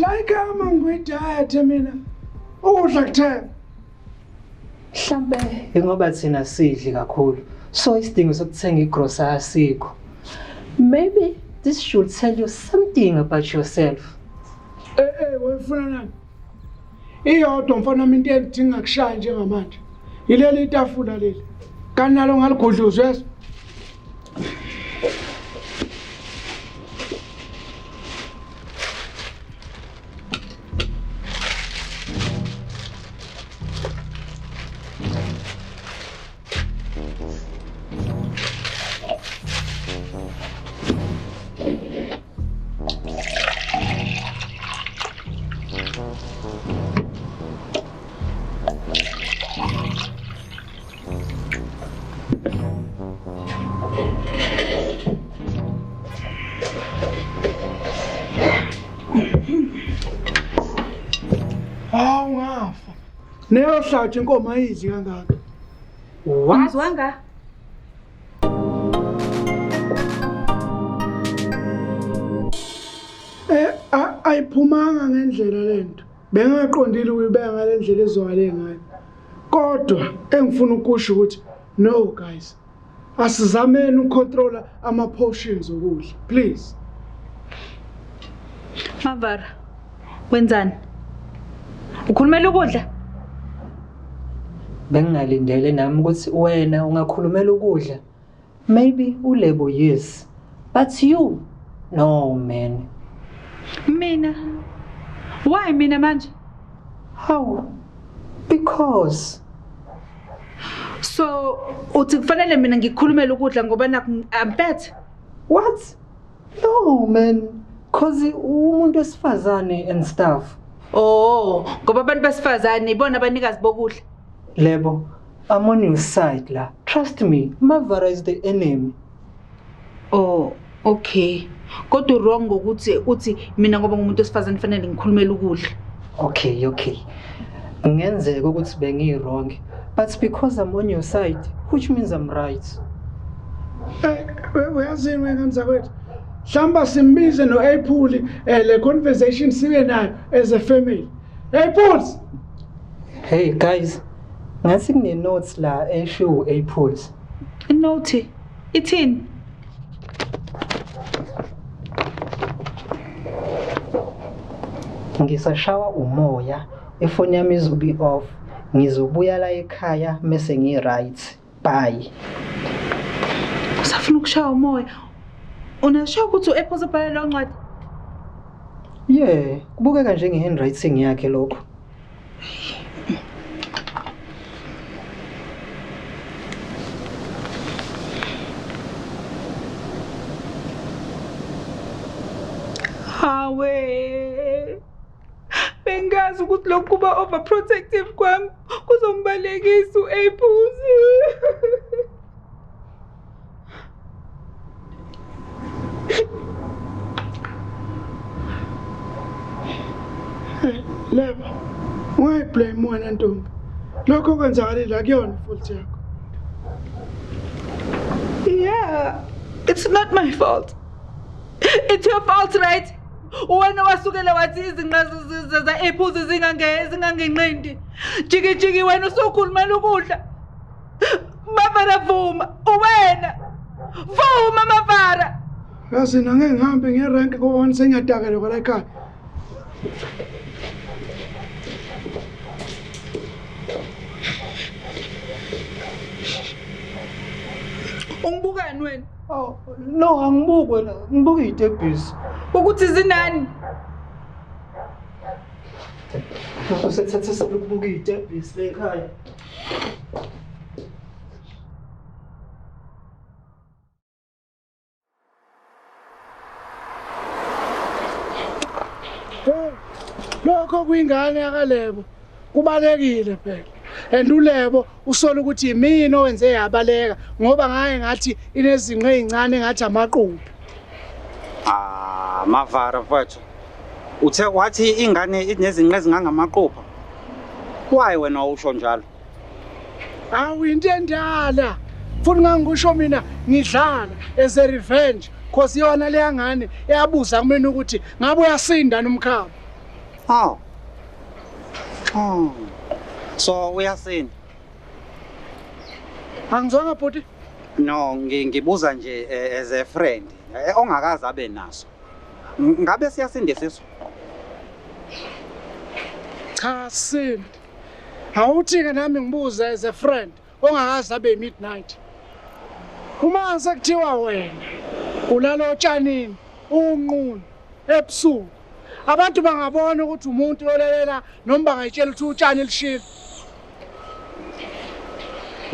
Like ama ngikwi-diet mina. Ukudla kuthenga. Mhlampe ingoba thina sidli kakhulu. So isidingo sokuthenga igrosa asikho. Maybe this should tell you something about yourself. Eh eh wefuna nani? Iyodwa mfana wami into engidinga kushaya njengamanje. Yileli itafula leli. Kanalo ngaligudluza yeso. Hawu ngafa. Neyohlatshwa inkomo ayidli kangaka. What? Mzwanga. Eh ayiphumanga ngendlela lento. Bengaqondile ukuyibeka ngalendlela ezwakale ngayo. Kodwa engifuna ukusho ukuthi no guys. Asizameni ukucontrola ama portions okudla, please. Mavara. Wenzani? Ukhulumela ukudla? Bengingalindele nami ukuthi wena ungakhulumela ukudla. Maybe uLebo yes. But you no man. Mina. Why mina manje? How? Because So uthi kufanele mina ngikhulumele ukudla ngoba nakhu I'm fat. What? No man. Cause umuntu wesifazane and stuff. Oh, ngoba abantu besifazane ibona abanikazi bokudla. Lebo, I'm on your side la. Trust me, Mavara is the enemy. Oh, okay. Kodwa wrong ngokuthi uthi mina ngoba ngumuntu wesifazane kufanele ngikhulumele ukudla. Okay, okay. Kungenzeka ukuthi bengi wrong, but because I'm on your side, which means I'm right. Eh uyazini wena mzakwethu? Hlamba simbize no-Apple eh le conversation sibe nayo as a family. Apples. Hey guys, ngathi kune notes la eshiwo Apples. Note ithini? Ngisashawa umoya, ifoni yami izobe off. Ngizobuya la ekhaya mese ngi-right. Bye. Usafuna ukushaya umoya. Unasho ukuthi u-Apple uzobhala leyo ncwadi? Yeah, kubukeka njenge-handwriting yakhe lokho. Hawe. Bengazi ukuthi lokhu kuba overprotective kwami kuzombalekisa u-Apples. Lebo, ungayiblame wena ntombi. Lokho kwenzakalile akuyona fault yakho. Yeah, it's not my fault. It's your fault, right? Wena wasukela wathi izinqa za-apples zingangenqindi. Jiki jiki wena usukhulumela ukudla. Mavara vuma, uwena. Vuma Mavara. Yazi angeke ngihambe ngerenki ngoba wena sengiyadakelwa kwala ekhaya. Ungibukani wena? Oh, no, angibuki wena, ngibuka iy'tebhisi. Ukuthi zinani? Usethathe selokubuka iy'tebhisi le ekhaya. Hey, lokho kuyingane yakalebo kubalekile phela. And uLebo usola ukuthi yimina owenze yabaleka ngoba ngaye ngathi inezinqe ezincane ngathi amaquphi. Ah, Mavara mfowethu. Uthe wathi ingane inezinqe ezingangamaqupha. Why wena usho njalo? Awu into endala. Futhi ngangikusho mina ngidlala as a revenge cause yona leya ngane yabuza kumina ukuthi ngabe uyasinda nomkhaba. Oh. Oh. So uyasinda. Angizwanga bhuti. No, ngibuza nje as a friend ongakaze abe naso. Ngabe siyasinda isisu? Cha sindi. Awuthi-ke nami ngibuze as a friend ongakaze abe midnight. Uma sekuthiwa wena ulala otshanini unqunu ebusuku, abantu bangabona ukuthi umuntu olelela noma bangayitshela ukuthi utshani lishile.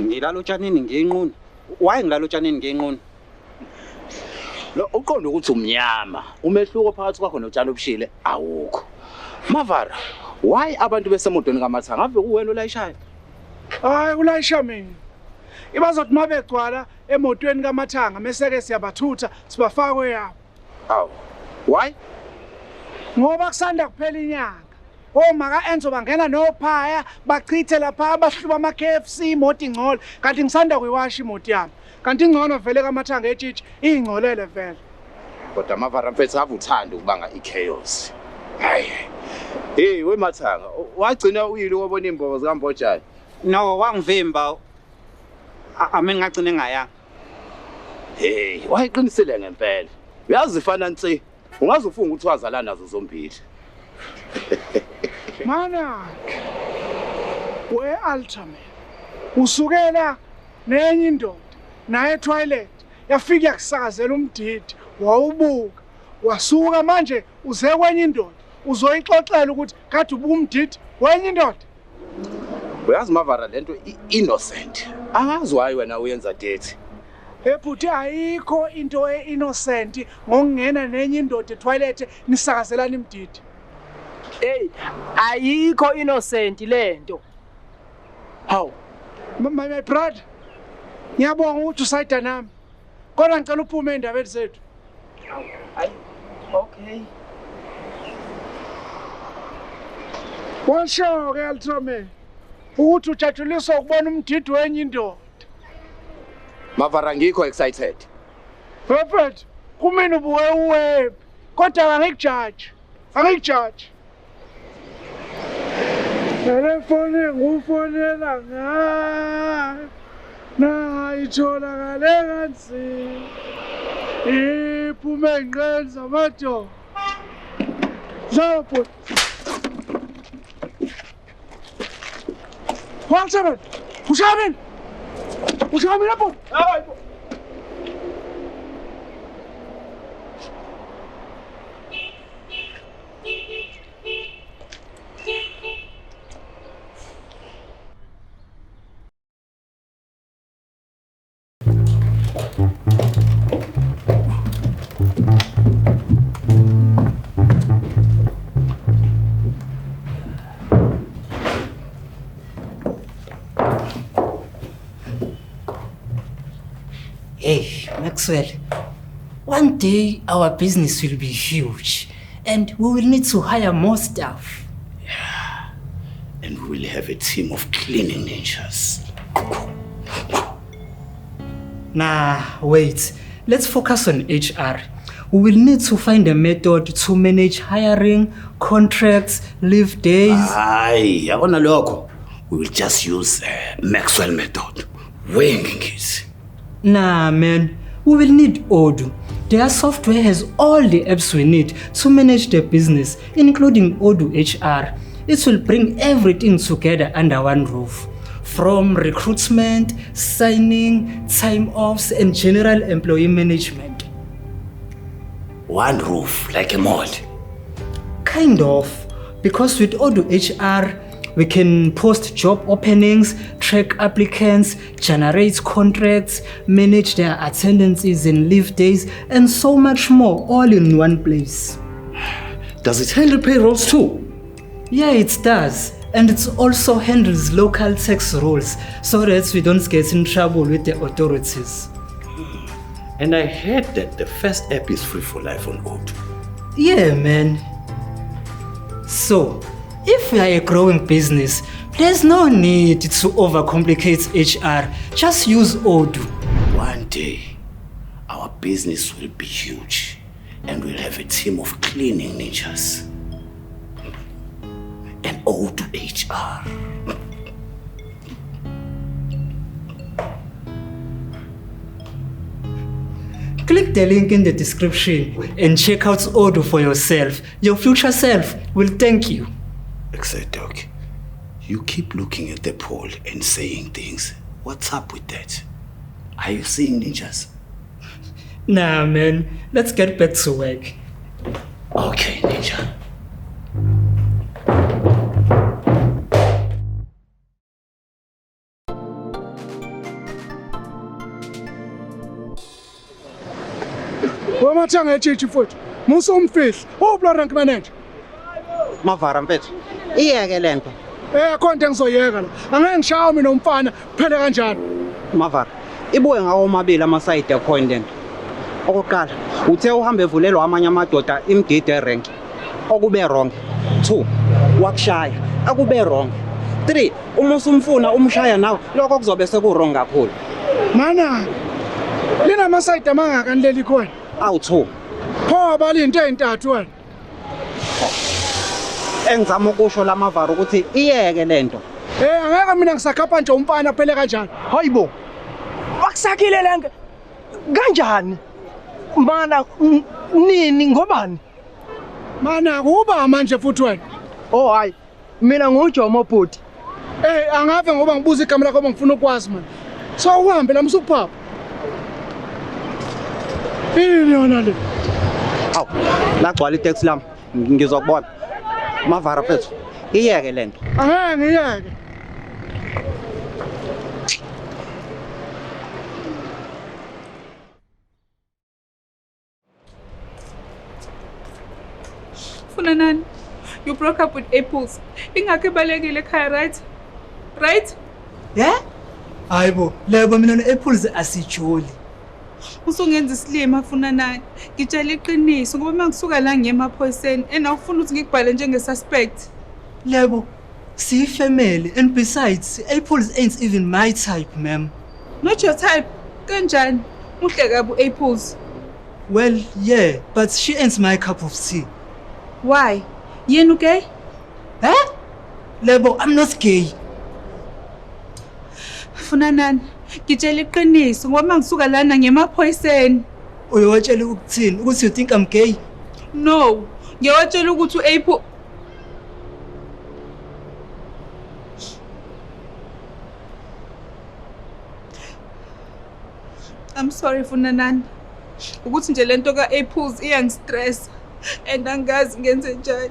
Ngilala otshanini ngiyinqunu. Why ngilala otshanini ngiyinqunu? Lo uqonda ukuthi umnyama, umehluko phakathi kwakho notshani obushile awukho. Mavara, why abantu besemotweni kaMathanga ave kuwena olayishayo? Hayi ulayisha mina. Ibazothi uma begcwala emotweni kaMathanga mese-ke siyabathutha sibafaka kweyabo. Awu, why? Ngoba kusanda kuphela inyanga. Oma ka-Enzo bangena nophaya bachithe lapha bahluba ama-KFC imoto ingcole, kanti ngisanda kuyiwasha imoto yami. Kanti ingcono vele kaMathanga etshitshi iyingcolele vele. Kodwa Mavara mfethu ave uthanda ukubanga i-chaos. Hayi. Hey we Mathanga, wagcina uyile wabona imbobo zikaMbojane. No, wangivimba. Ami ngagcina engayanga. Hey, wayiqinisile ngempela. Uyazi ifana nsi. Ungaze ufunga ukuthi wazala nazo zombili. Manakhe we Ultraman usukela nenye indoda naye toilet yafika yakusakazela umdidi wawubuka wasuka manje uze kwenye indoda uzoyixoxela ukuthi kade ubuka umdidi wenye indoda. Uyazi Mavara lento i-innocent. Angazi why wena uyenza dirty. Ebhuti ayikho into e-innocent ngokungena nenye indoda etoilet nisakazelana imdidi. Hey, ayikho innocent lento. Hawu, my brother, ngiyabonga ukuthi usayida nami. Kodwa ngicela uphume endabeni zethu. Hayi, okay. Washo-ke Ultraman ukuthi ujatshuliswa ukubona umdidi wenye indoda. Mavara ngikho excited. Perfect. Kumina ubuke uwephi kodwa angikujaji. Angikujaji. Telefoni ngufonela ngayo nayitholakale kanzima iphume ey'nqeni zamadoda. Lapho. Ultraman, ushaya mina. Ushaya mina bhuti. Hayi bo. Hey, Maxwell, one day our business will be huge and we will need to hire more staff. Yeah, and we will have a team of cleaning ninjas. Nah, wait. Let's focus on HR. We will need to find a method to manage hiring, contracts, leave days. Aye, yabona lokho. We will just use Maxwell method. Winging it. Nah, man. We will need Odoo. Their software has all the apps we need to manage the business, including Odoo HR. It will bring everything together under one roof. From recruitment, signing, time offs, and general employee management. One roof, like a mall. Kind of, because with Odoo HR, we can post job openings, track applicants, generate contracts, manage their attendances and leave days, and so much more, all in one place. Does it handle payrolls too? Yeah, it does. And it also handles local tax rules so that we don't get in trouble with the authorities. And I heard that the first app is free for life on Odoo. Yeah, man. So, if we are a growing business, there's no need to overcomplicate HR. Just use Odoo. One day, our business will be huge and we'll have a team of cleaning ninjas. Odoo HR. Click the link in the description and check out Odoo for yourself. Your future self will thank you. Except, dog, you keep looking at the pole and saying things. What's up with that? Are you seeing ninjas? Nah, man. Let's get back to work. Okay, ninja. Wamathanga etshitshi mfowethu. Musa umfihli. Uphi lo rank manager? Mavara mfethu. Iyeke lento. Akho nto engizoyeka la. Angeke ngishawe mina umfana kuphele kanjalo. Mavara. Ibuye ngawo omabili ama-side ecoin lento. Okokuqala, uthe uhambe evulelwa amanye amadoda imgidi erank. Okube wrong. 2, wakushaya. Akube wrong. 3, uma usumfuna umshaya nawe, lokho kuzobe seku-wrong kakhulu. Mana. Linamasayidi amangaka leli coin? Awu 2. Pho abali into ezintathu wena. Engizama ukusho lamavara ukuthi iyeke lento. Angeke mina ngisakhapha nje umfana phele kanjalo. Hayibo. Bakusakile lenke. Kanjani? Mana nini ngobani? Mana kuba manje futhi wena. Oh hayi. Mina nguJomo bhuti. Angave ngoba ngibuza igama lakho ngoba ngifuna ukwazi man. So uhambe la musukuphapha. Yini yona le? Awu, lagcwala itaxi lami. Ngizokubona. Mavara mfethu. Iyeke lento. Angeke ngiyeke. Funanani, you broke up with Apples. Ingakho ebalekile ekhaya, right? Right? Yeah? Hayibo, lebo mina no-Apples asijoli. Usungenza isilima Funanani. Ngitshela iqiniso ngoba uma ngisuka la ngiye emaphoyiseni and awufuni ukuthi ngikubhale njenge-suspect. Lebo, siyifamily and besides, Apples ain't even my type, ma'am. Not your type. Kanjani? Muhle kabi u-Apples. Well, yeah, but she ain't my cup of tea. Why? Yena ugay? Eh? Lebo, I'm not gay. Funanani, ngitshela iqiniso ngoba uma ngisuka lana ngiye emaphoyiseni. Uyowatshela ukuthini? Ukuthi you think I'm gay? No, ngiyowatshela ukuthi u-Apple I'm sorry Funanani. Ukuthi nje lento ka-Apples iyangistress and angazi ngenze njani.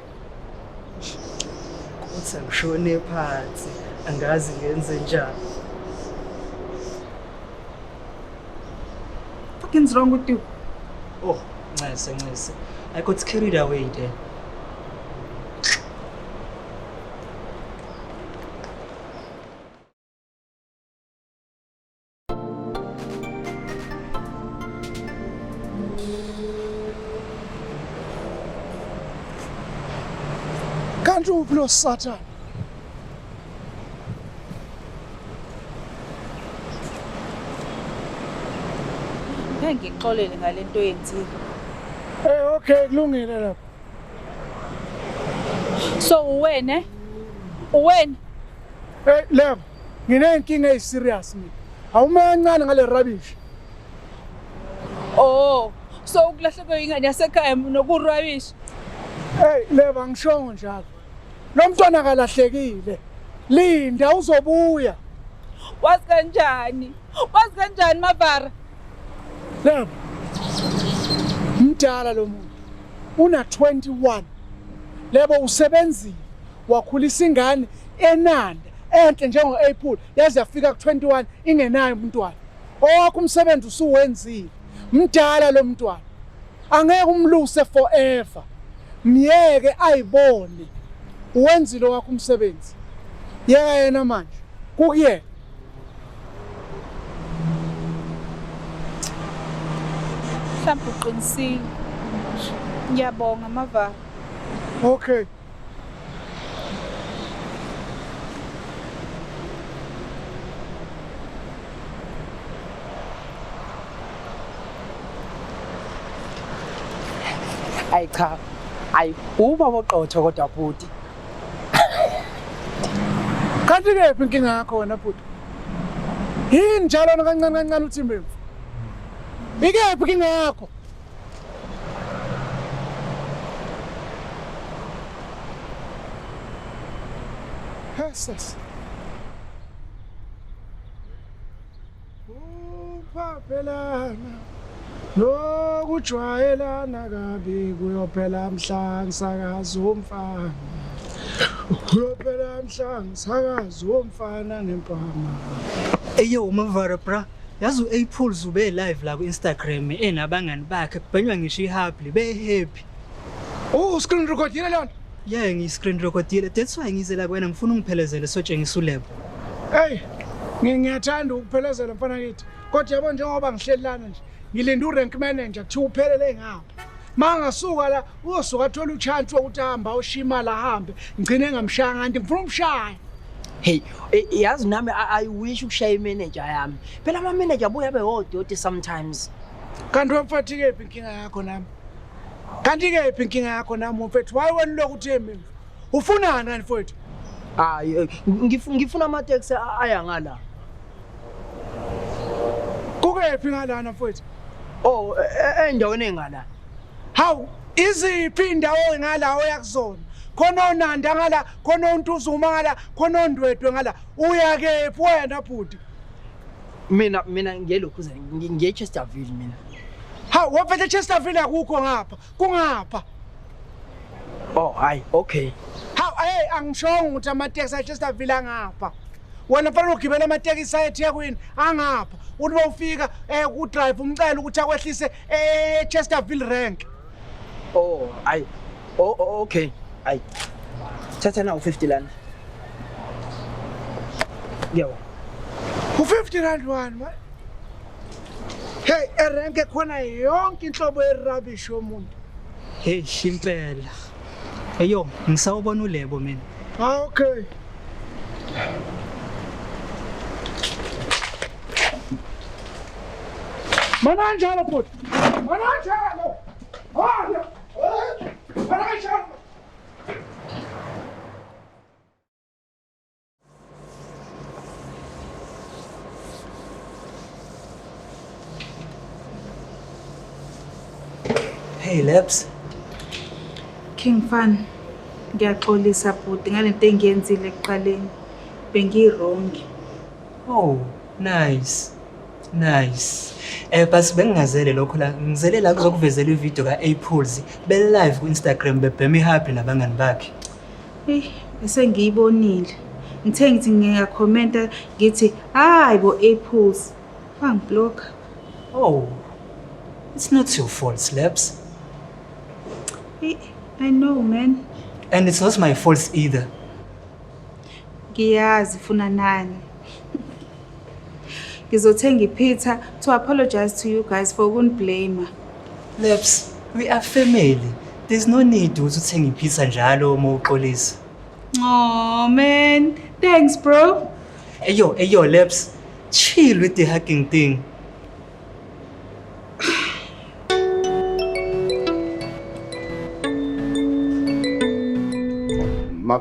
Kuthi angishone phansi, angazi ngenze njani. Fucking's wrong with you? Oh, ncese ncese. I got carried away there. Kanti uphi lo Sathane? Ngeke ngikuxolele ngalento oyenzile. Okay, kulungile lapho. So uwena? Uwena? Lebo, nginenkinga eyiserious mina. Awume kancane ngale rubbish. Oh, so ukulahlekelwa ingane yasekhaya nokurubbish. Lebo, angishongo njalo. Lo mntwana akalahlekile. Linda uzobuya. Wazi kanjani? Wazi kanjani Mavara? Lebo. Mdala lo muntu. Una 21. Lebo usebenzile. Wakhulisa ingane enanda enhle njengo-Apple yaze yafika ku-21 ingenayo umntwana. Owakho umsebenzi usuwenzile. Mdala lo mntwana. Angeke umluse forever. Myeke ayibone. Uwenzile owakho umsebenzi. Yeka yena manje. Kukuyena. Mhlawumbe uqinisile. Ngiyabonga Mavara. Okay. Ayi cha. Ayi ubaba oqotho kodwa bhuti. Kanti kephi inkinga yakho wena bhuti? Yini njalo kancane kancane uthi imbewu? Ikephi inkinga yakho? Hesses. Uphaphelana nokujwayelana kabi kuyophela mhla ngisakaza umfana. Kuyophela mhla ngisakaza umfana ngempama. Eyo Mavara bra, yazi u-Apples ube live la ku-Instagram enabangani bakhe kubhenywa ngisho iHubbly be-happy. Oh, screen record yile leyo nto. Yeah, ngiyi-screen recordile. That's why ngize la kuwena ngifuna ungiphelezele sotshengisa uLebo. Hey, ngiyathanda ukuphelezela mfana kithi. Kodwa yabo njengoba ngihleli lana nje, ngilinde urank manager kuthiwa uphelele ngapha. Mangasuka la uyosuka athola uchance wokuthi ahambe awushiya imali ahambe. Ngigcine ngamshaya kanti ngifuna umshaya. Hey, yazi nami I wish ukushaya imanager yami. Phela ama manager abuye abe odoti sometimes. Kanti wemfethu kephi inkinga yakho nami? Kanti kephi inkinga yakho nami mfethu? Why wena lokhu uthe mina? Ufunani kanti mfethu? Hayi, ngifuna ama taxi aya ngala. Kukephi ngalana mfethu? Oh, endaweni engala. Hawu, iziphi indawo ngala oya kuzona? Khona onanda ngala, khona ontuzuma ngala, khona ondwedwe ngala. Uya kephi wena bhuti? Mina ngelokhu ngiye Chesterville mina. Hawu, wafethe Chesterville akukho ngapha, kungapha. Oh, hayi, okay. Hawu, hey, angishongo ukuthi amateksi aChesterville angapha. Wena mfana ugibela amatekisi ayeThekwini angapha. Uthi bawufika ku drive umcela ukuthi akwehlise eChesterville rank. Oh, hayi. Oh, okay. Hayi. Thatha nawo 50 rand. Ngiyabonga. U50 rand one. Hey, erenke khona yonke inhlobo yerubbish yomuntu. Hey, impela. Eyo, ngisawubona uLebo mina. Ah, okay. Mana kanjalo bhuti. Mana kanjalo. Mana. Mana kanjalo. Hey Labs. King Fan, ngiyaxolisa bhuti ngalento engiyenzile ekuqaleni. Bengiyi-wrong. Oh, nice. Nice. But bengingazele lokho la. Ngizele la kuzokuvezela ivideo ka-Apples be live ku-Instagram bebhema iHubbly nabangani bakhe. Eyi, bese ngiyibonile. Ngithe ngithi ngiyakhomenta ngithi hayi bo Apples. Wangiblocka. Oh. It's not your fault, Labs. Hey, I know man. And it's not my fault either. Ngiyazi funa nani. Ngizothenga ipizza to apologize to you guys for ukuniblame. Labs, we are family. There's no need ukuthi uthenge ipizza njalo uma uxolisa. Oh man, thanks bro. Eyo, eyo Labs, chill with the hacking thing.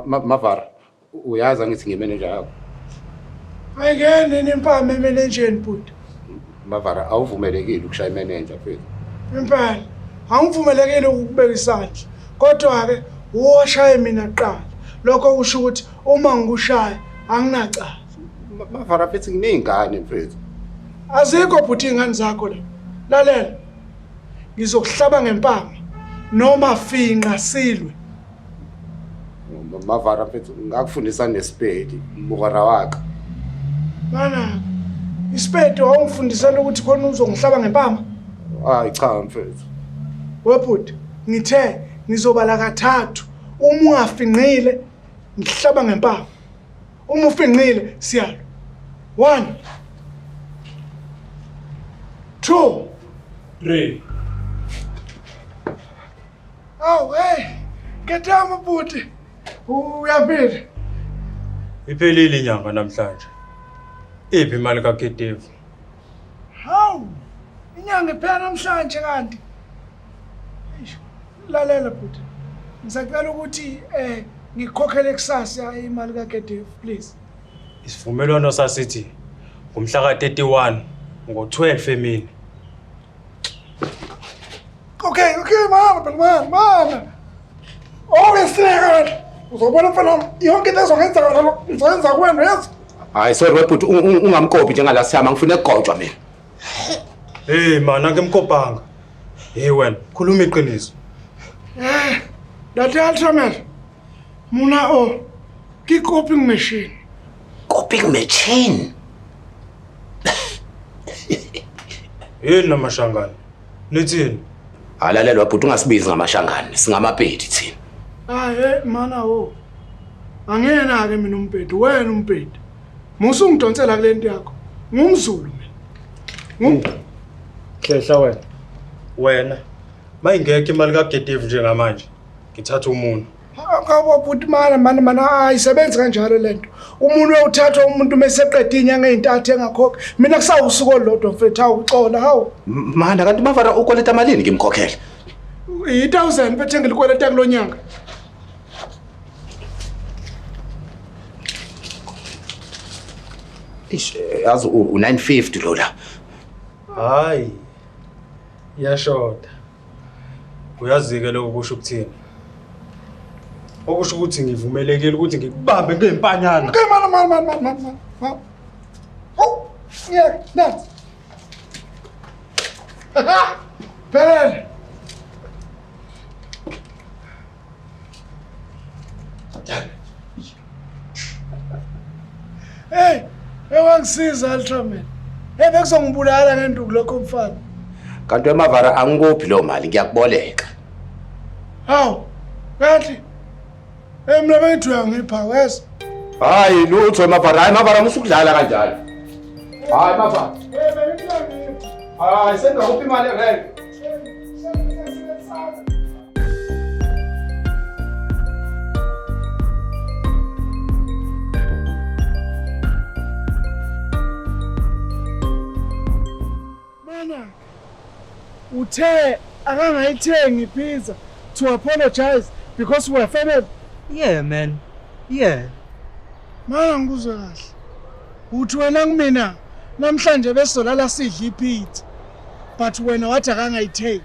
Mavara, uyazi angithi ngimanager yakho. Ayingeni nimpama emanageni bhuti. Mavara, awuvumelekile ukushaya imanager mfethu. Impela, angivumelekile ukubeka isandla. Kodwa ke uwashaye mina kuqala. Lokho kusho ukuthi uma ngikushaya anginacala. Mavara mfethu nginey'ngane mfethu. Azikho bhuti iy'ngane zakho la. Lalela. Ngizokuhlaba ngempama noma finqa silwe. Mavara mfethu ngakufundisa nesipedi mukara wakhe. Mana, isipedi wawungifundisela ukuthi khona uzongihlaba ngempama? Hayi cha mfethu. Webhuti, ngithe ngizobala kathathu. Uma ungafinqile ngihlaba ngempama. Uma ufinqile siyalo. 1 2 3. Awu hey, ketama bhuti. Uyaphila. Iphelile inyanga namhlanje. Iphi imali kaKetevu? Hawu, inyanga iphela namhlanje kanti. Eish, lalela bhuti. Ngisacela ukuthi ngikukhokhele kusasa imali kaKetevu please. Isivumelwano sasithi ngomhla ka-31 ngo-12 emini. Okay, okay, mana phela mana, mana. Oh, yesileka. Uzobona mfana yonke into ezongenza lo ngizoyenza kuwena yazi. Hayi sorry webhuti ungamkopi njengalasiyama ngifuna ukugotshwa mina. Hey man, angimkopanga. Hey wena, khuluma iqiniso. Eh, that Ultraman. Muna o ki copying machine. Copying machine. Yini namashangane? Nithini? Alalelwa bhuti ungasibizi ngamashangane, singamapedi thina. Hayi mana wo. Angiyena ke mina umpedi, wena umpedi. Musu ungidonsela kule nto yakho. Ngumzulu mina. Hlehla wena. Wena mayingekho imali kaGedevu njengamanje. Ngithatha umuntu. Ngabo bhuti mana mana mana ayisebenzi kanjalo lento. Umuntu uyawuthathwa umuntu meseqeda inyanga ezintathu engakhokhi. Mina kusawusuku olulodwa mfethu awuxola hawu. Mana kanti Mavara ukweleta malini ngimkhokhele? I-1000 mfethu engilikweleta kulonyaka. Ish, yazi u-950 lo la. Hayi. Iyashoda. Uyazi-ke lokho kusho ukuthini? Okusho ukuthi ngivumelekile ukuthi ngikubambe ngempanyana. Okay mana mana mana mana mana. Oh, yeah, nansi. Phelele. Hey, ewangisiza Ultraman. Hey, bekuzongibulala ngenduku lokho mfana. Kanti weMavara angikuphi lo mali ngiyakuboleka. Hawu, kanti mina bengithi uyangipha wes. Hayi lutho Mavara, hayi Mavara musukudlala kanjalo. Hayi Mavara. Hey, bengithi uyangipha. Hayi sengakuphi imali erent. Mana, uthe akangayithengi pizza to apologize because we are family. Yeah man. Yeah. Mana ngikuzwe kahle. Uthi wena kumina namhlanje besizolala sidla ipizza. But wena wathi akangayithengi.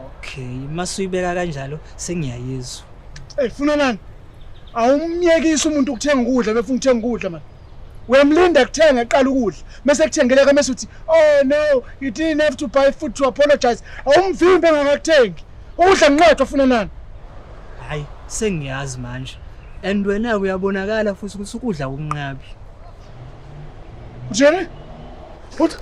Okay, masuyibeka kanjalo sengiyayizwa. Hey, funa nani? Awumyekisi umuntu ukuthenga ukudla befuna ukuthenga ukudla man. Uyamlinda kuthenga eqala ukudla. Mase kuthengeleka mase uthi, "Oh no, you didn't have to buy food to apologize." Awumvimbe engakakuthengi. Ukudla nqedwa funa nani? Hayi, sengiyazi manje. And wena uyabonakala futhi ukuthi ukudla ukunqabi. Uthini? Uthi